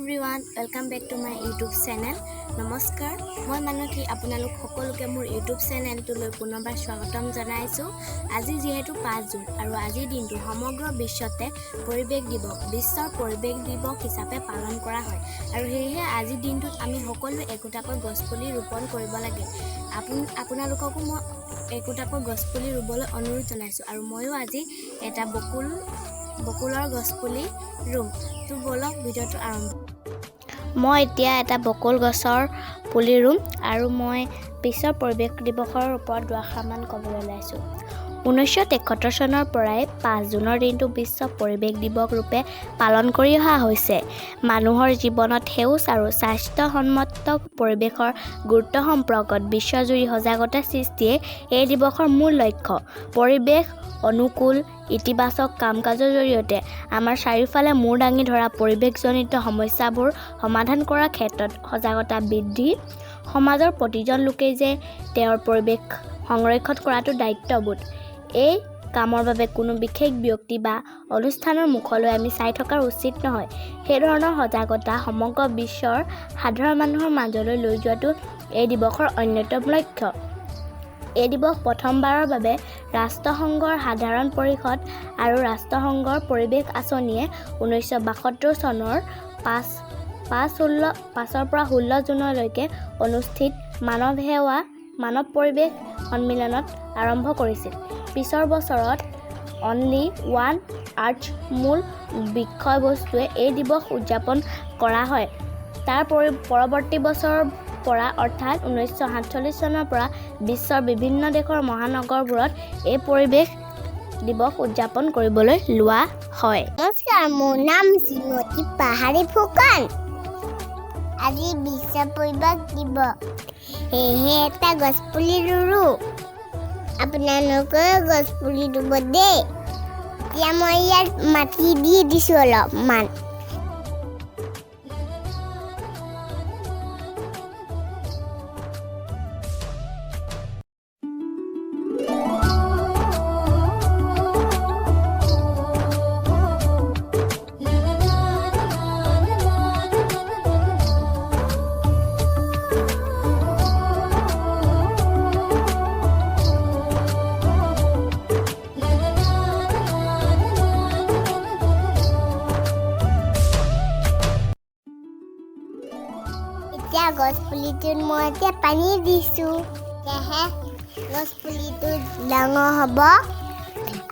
Everyone, welcome back to my YouTube channel. নমস্কাৰ, মই মানসী, আপোনালোক সকলোকে মোৰ ইউটিউব চেনেলটোলৈ পুনৰবাৰ স্বাগতম জনাইছোঁ। আজি যিহেতু 5 জুন আৰু আজিৰ দিনটো সমগ্ৰ বিশ্বতে পৰিৱেশ দিৱস, বিশ্বৰ পৰিৱেশ দিৱস হিচাপে পালন কৰা হয় আৰু সেয়েহে আজিৰ দিনটোত আমি সকলোৱে একোটাকৈ গছপুলি ৰোপণ কৰিব লাগে। আপোনালোককো মই একোটাকৈ গছপুলি ৰুবলৈ অনুৰোধ জনাইছোঁ আৰু ময়ো আজি এটা বকুলৰ গছপুলি ৰুম। তো ব'লক, ভিডিঅ'টো আৰম্ভ। মই এতিয়া এটা বকুল গছৰ পুলি ৰুম আৰু মই বিশ্ব পৰিৱেশ দিৱসৰ ওপৰত দুআষাৰমান ক'বলৈ ওলাইছোঁ। 1973 চনৰ পৰাই 5 জুনৰ দিনটো বিশ্ব পৰিৱেশ দিৱস ৰূপে পালন কৰি অহা হৈছে। মানুহৰ জীৱনত সেউজ আৰু স্বাস্থ্যসন্মত পৰিৱেশৰ গুৰুত্ব সম্পৰ্কত বিশ্বজুৰি সজাগতা সৃষ্টিয়েই এই দিৱসৰ মূল লক্ষ্য। পৰিৱেশ অনুকূল ইতিবাচক কাম কাজৰ জৰিয়তে আমাৰ চাৰিওফালে মূৰ দাঙি ধৰা পৰিৱেশজনিত সমস্যাবোৰ সমাধান কৰাৰ ক্ষেত্ৰত সজাগতা বৃদ্ধি, সমাজৰ প্ৰতিজন লোকেই যে তেওঁৰ পৰিৱেশ সংৰক্ষণ কৰাটো দায়িত্ববোধ, এই কামৰ বাবে কোনো বিশেষ ব্যক্তি বা অনুষ্ঠানৰ মুখলৈ আমি চাই থকাৰ উচিত নহয়, সেই ধৰণৰ সজাগতা সমগ্ৰ বিশ্বৰ সাধাৰণ মানুহৰ মাজলৈ লৈ যোৱাটো এই দিৱসৰ অন্যতম লক্ষ্য। এই দিৱস প্ৰথমবাৰৰ বাবে ৰাষ্ট্ৰসংঘৰ সাধাৰণ পৰিষদ আৰু ৰাষ্ট্ৰসংঘৰ পৰিৱেশ আঁচনিয়ে 1972 চনৰ পাঁচ পাঁচ ষোল্ল 5ৰ পৰা 16 জুনলৈকে অনুষ্ঠিত মানৱ পৰিৱেশ সন্মিলনত আৰম্ভ কৰিছিল। পিছৰ বছৰত অনলি ওৱান আৰ্থ মূল বিষয়বস্তুৰে এই দিৱস উদযাপন কৰা হয়। তাৰ পৰৱৰ্তী বছৰৰ পৰা, অৰ্থাৎ 1947 চনৰ পৰা বিশ্বৰ বিভিন্ন দেশৰ মহানগৰবোৰত এই পৰিৱেশ দিৱস উদযাপন কৰিবলৈ লোৱা হয়। নমস্কাৰ, মোৰ নাম শ্ৰীমতী পাহাৰী ফুকন। আজি বিশ্ব পৰিৱেশ দিৱস, সেয়েহে এটা গছপুলি ৰুলোঁ। আপোনালোকেও গছপুলি ৰুব দেই। এতিয়া মই ইয়াত মাটি দি দিছোঁ অলপমান। এতিয়া গছপুলিটোত মই এতিয়া পানী দিছোঁ, তেতিয়াহে গছপুলিটো ডাঙৰ হ'ব।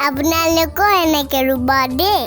আপোনালোকেও এনেকৈ ৰুব দেই।